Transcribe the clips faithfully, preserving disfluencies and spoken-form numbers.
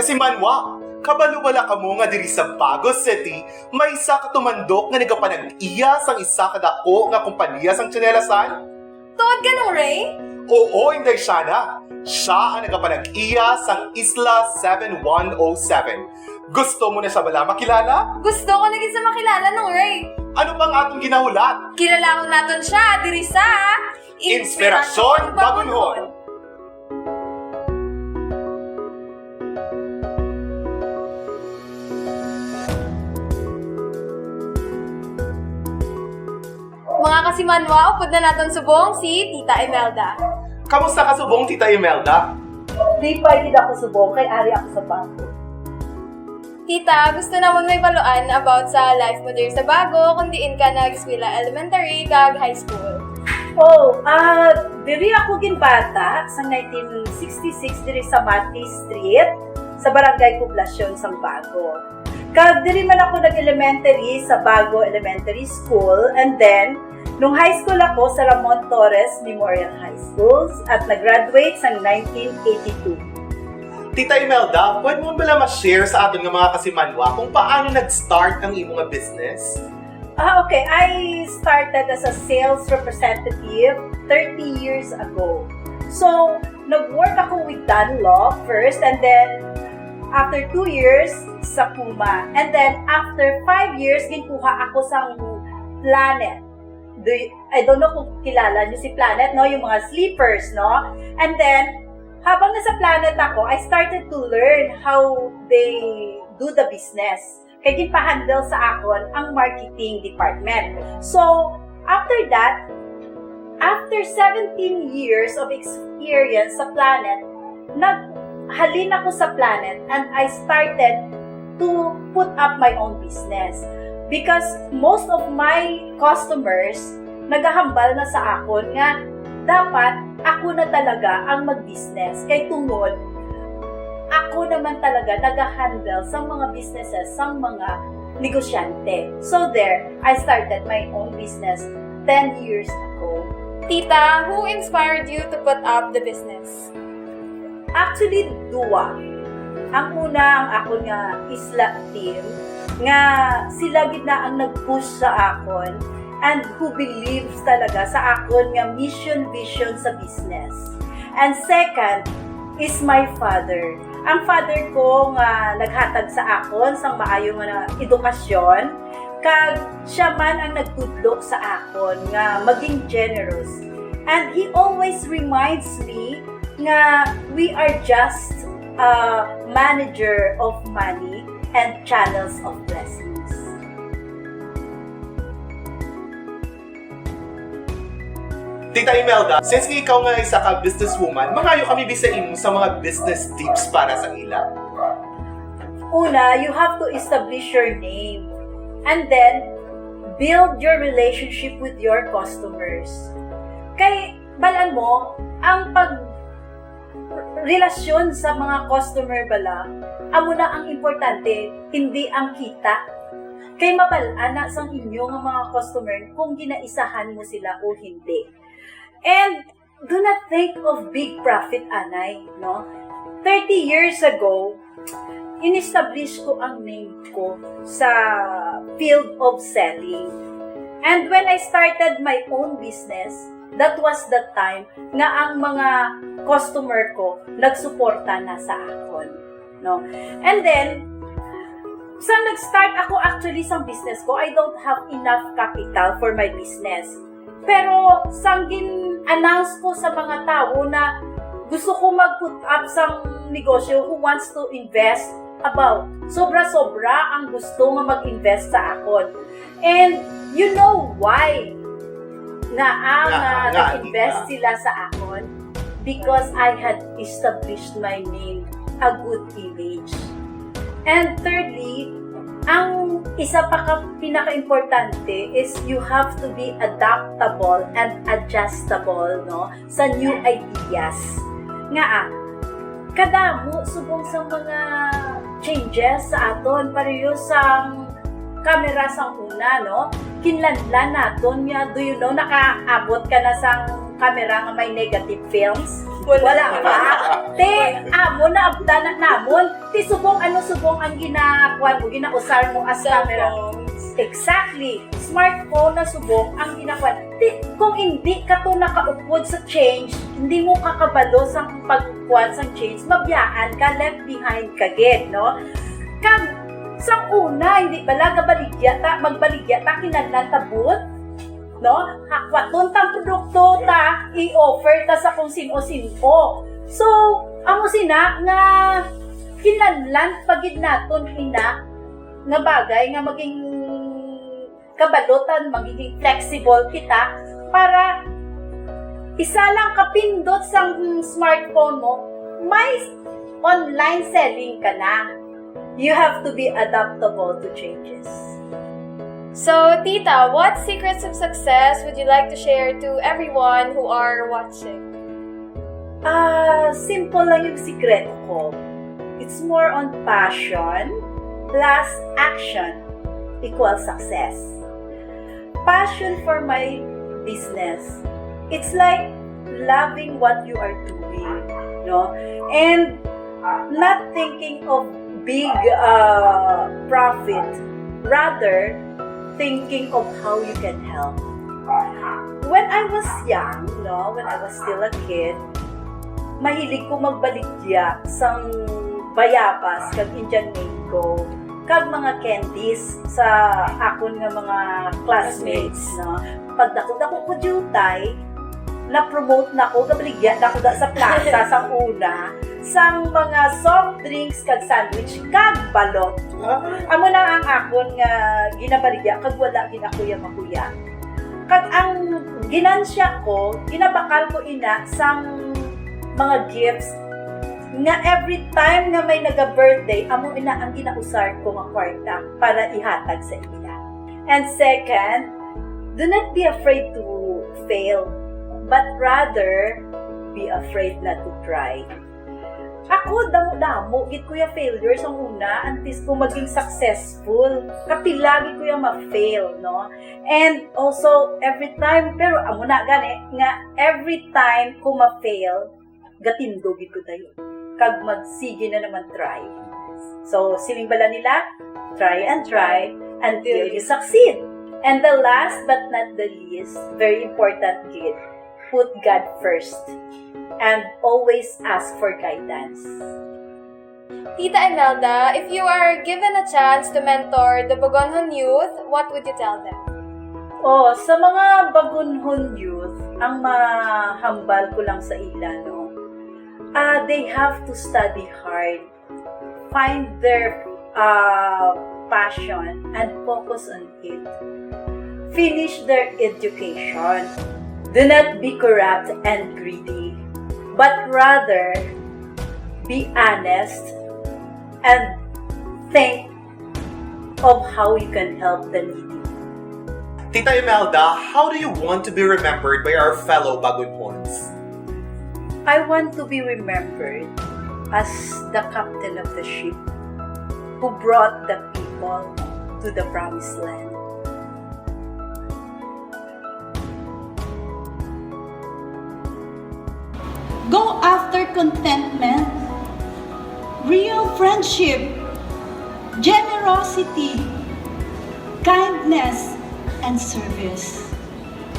Kasimanwa, kabalo bala kamo nga diri sa Bago City may isa ka tumandok nga nagapanag-iya sang isa ka dako nga kompanya sang tsinelasan? Tuod ka, Nong Ray? Oo, Inday Shana. Siya ang nagapanag-iya sang Isla seven one oh seven. Gusto mo na siya bala makilala? Gusto ko na gid sa makilala, Nong Ray. Ano bang atong ginahulat? Kilalahon naton siya diri sa Inspirasyon Bagunhon. Mga kasimanwa, upod na naton subong si Tita Imelda. Kamusta ka subong, Tita Imelda? Lipay gid ako subong kay ari ako sa Bago. Tita, gusto namon may baluan about sa life mo diri sa Bago, kung diin ka nag-eskwela elementary kag high school. Oh, ah, diri ako ginbata sa nineteen sixty-six diri sa Mati Street, sa Barangay Poblacion sang Bago. Kag diri man ako nag-elementary sa Bago Elementary School, and then nung high school ako sa Ramon Torres Memorial High School at nag-graduate sang nineteen eighty-two. Tita Imelda, pwede mo bala ma-share sa aton nga mga kasimanwa kung paano nag-start ang imo nga business? Ah, okay. I started as a sales representative thirty years ago. So, nag-work ako with Dunlop first, and then after two years, sa Puma. And then after five years, ginkuha ako sa Planet. Do you, I don't know kung kilala niyo si Planet, no? Yung mga slippers, no? And then, habang nasa Planet ako, I started to learn how they do the business. Kay ginpa-handle sa akon ang marketing department. So, after that, after seventeen years of experience sa Planet, naghalin ako sa Planet and I started to put up my own business. Because most of my customers nagahambal na sa akon nga dapat ako na talaga ang mag-business. Kay tungod, ako naman talaga nag-handle sa mga businesses, sa mga negosyante. So there, I started my own business ten years ago. Tita, who inspired you to put up the business? Actually, duwa. Ang una, ang akon nga Isla team, nga sila gid na ang nag-push sa akon and who believes talaga sa akon nga mission, vision sa business. And second is my father. Ang father ko nga naghatag sa akon sang maayo nga edukasyon, kag siya man ang nagtudlo sa akon nga maging generous. And he always reminds me nga we are just a manager of money and channels of blessings. Tita Imelda, since nga ikaw nga isa ka businesswoman, mangayo kami bisa imo sa mga business tips para sa ila. Una, you have to establish your name and then build your relationship with your customers. Kay, balan mo, ang pag relasyon sa mga customer bala, amo na ang importante, hindi ang kita. Kay mabal-an na sang inyo nga mga customer kung ginaisahan mo sila o hindi. And do not think of big profit, anay, no? Thirty years ago, in-establish ko ang name ko sa field of selling. And when I started my own business, that was the time nga ang mga customer ko nagsuporta na sa akon, no? And then, sa nag-start ako actually sa business ko, I don't have enough capital for my business. Pero sang gin-announce ko sa mga tawo na gusto ko mag-put up sang negosyo, who wants to invest, abaw, sobra-sobra ang gusto nga mag-invest sa akon. And you know why? Naa nga, nga, nga, nag-invest nga sila sa akon? Because I had established my name, a good image. And thirdly, ang isa pa ka pinaka-importante is you have to be adaptable and adjustable, no, sa new ideas. Nga, ah, kadamo subong sa mga changes sa aton, pareho sa camera sang una, no? Kinlanlan naton niya. Do you know, nakaabot ka na sang camera nga may negative films? Wala pa. Te, amo na abdanan namon. Ti subong, ano subong ang ginakuan mo, ginausar mo as camera? Cellphones. Exactly. Smartphone na subong ang ginakuan. Ti, kung hindi ka to nakaupod sa change, hindi mo kakabalo sa pagkuan sa change, mabiyaan ka, left behind ka gid, no? Kag sa una, hindi bala gabaligya ta, magbaligya ta, kinahanglan ta boot, no? Hakwaton tang produkto ta, i-offer ta sa kung sino-sino. So, amo sina nga kinahanglan pa gid naton ina nga bagay nga maging kabalutan, magiging flexible kita para isa lang kapindot sang smartphone mo, may online selling ka na. You have to be adaptable to changes. So, Tita, what secrets of success would you like to share to everyone who are watching? Ah, simple lang yung sikreto ko. It's more on passion plus action equals success. Passion for my business. It's like loving what you are doing, no? And not thinking of big, uh, profit, rather thinking of how you can help. When I was young, no, when I was still a kid, mahilig ko magbaligya sang bayabas kag Indian mango kag mga candies sa akon nga mga classmates, no? Pag dako-dako ko diutay, na-promote na ko, gabaligya na ko da sa plaza sa una, sang mga soft drinks kag sandwich kag balot. Ah. Amo na ang akon nga ginabaligya kag wala gid ako ya makuya. Kag ang ginansya ko, ginabakal ko ina sang mga gifts nga every time nga may naga-birthday, amo ina ang ginausar ko nga kwarta para ihatag sa ila. And second, do not be afraid to fail, but rather be afraid not to try. Ako, damo-damo gid ko ya failures ang una, antes ko maging successful. Kapila gid ko ya ma-fail, no? And also, every time, pero amo na gani, nga every time ko ma-fail, gatindog gid ko dayon. Kag magsige na naman try. So, siling bala nila, try and try until you succeed. And the last but not the least, very important gid, put God first and always ask for guidance. Tita Imelda, if you are given a chance to mentor the Bagonhon youth, what would you tell them? Oh, sa mga Bagonhon youth, ang mahambal ko lang sa ila, no? Ah, they have to study hard, find their, ah, passion, and focus on it. Finish their education. Do not be corrupt and greedy, but rather be honest and think of how you can help the needy. Tita Imelda, how do you want to be remembered by our fellow Bagonhons? I want to be remembered as the captain of the ship who brought the people to the promised land. Go after contentment, real friendship, generosity, kindness, and service.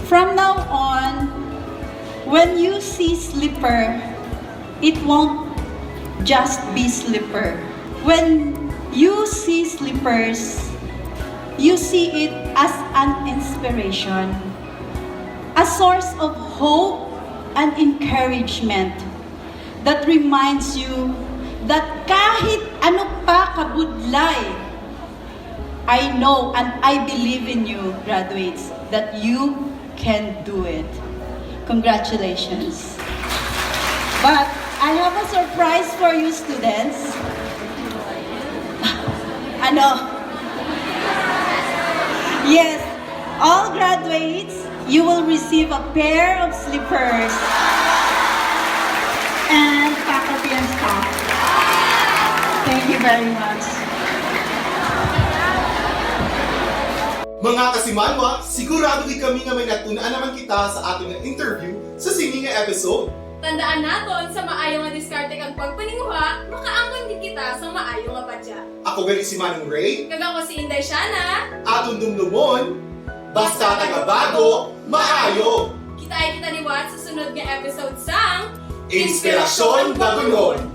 From now on, when you see slipper, it won't just be slipper. When you see slippers, you see it as an inspiration, a source of hope and encouragement that reminds you that kahit ano pa kabudlay, I know and I believe in you, graduates, that you can do it. Congratulations. But I have a surprise for you, students. Ano? Yes, all graduates, you will receive a pair of slippers and faculty and staff. Thank you very much. Mga kasimanwa, sigurado gid kami nga may natun-an naman kita sa aton nga interview sa sini nga episode. Tandaan naton, sa maayo nga diskarte kag pagpaninguha, makaangkon gid kita sa maayo nga badya. Ako gali si Manong Ray. Kag ako si Inday Shana. Aton dumdumon, basta taga Bago, maayo. Kita-ay kita liwat sa sunod nga episode sang Inspirasyon Bagunhon.